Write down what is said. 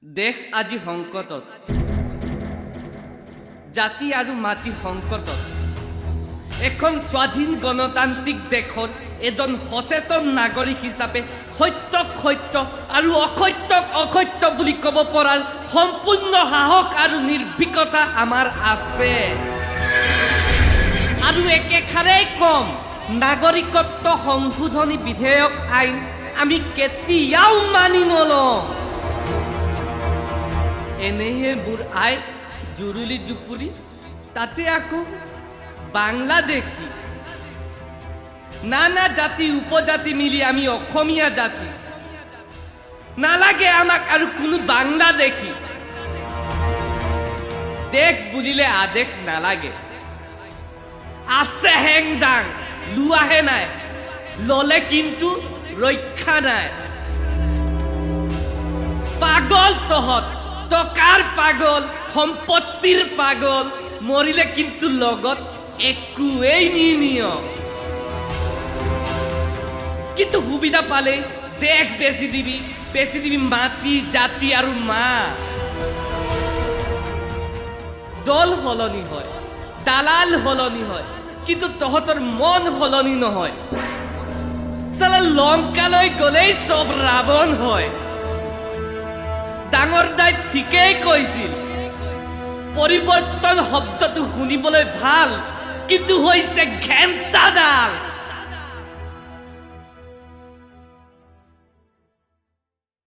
দেশ আজি সংকটত, জাতি আৰু মাটি সংকটত। এখন স্বাধীন গণতান্ত্ৰিক দেশত এজন সচেতন নাগৰিক হিচাপে সত্যক সত্য আৰু অসত্যক অসত্য বুলি ক'ব পৰাৰ সম্পূৰ্ণ সাহস আৰু নিৰ্ভীকতা আমাৰ আছে। আৰু একেষাৰেই কম, নাগৰিকত্ব সংশোধনী বিধেয়ক আইন আমি কেতিয়াও মানি নলওঁ। এনেয়ে মোৰ আই জুৰুলি জুপুৰি, তাতে আকৌ বাংলাদেশী। নানা জাতি উপজাতি মিলি আমি অসমীয়া জাতি। নালাগে আমাক আৰু কোনো বাংলাদেশী। দেশ বুলিলে আদেশ নালাগে। আছে হেংদাং, লোৱাহে নাই, ললে কিন্তু ৰক্ষা নাই। পাগল তহঁত, টকাৰ পাগল, সম্পত্তিৰ পাগল, মৰিলে কিন্তু লগত একোৱেই নিনিয়। কিন্তু সুবিধা পালেই দেশ বেচি দিবি, বেচি দিবি মাটি, জাতি আৰু মা। দল সলনি হয়, দালাল সলনি হয়, কিন্তু তহঁতৰ মন সলনি নহয়। চালা লংকালৈ গ'লেই চব ৰাৱণ হয়। ডাঙৰ দাই ঠিকেই কৈছিল, পৰিৱৰ্তন শব্দটো শুনিবলৈ ভাল, কিন্তু হৈছে ঘেণ্টাডাল।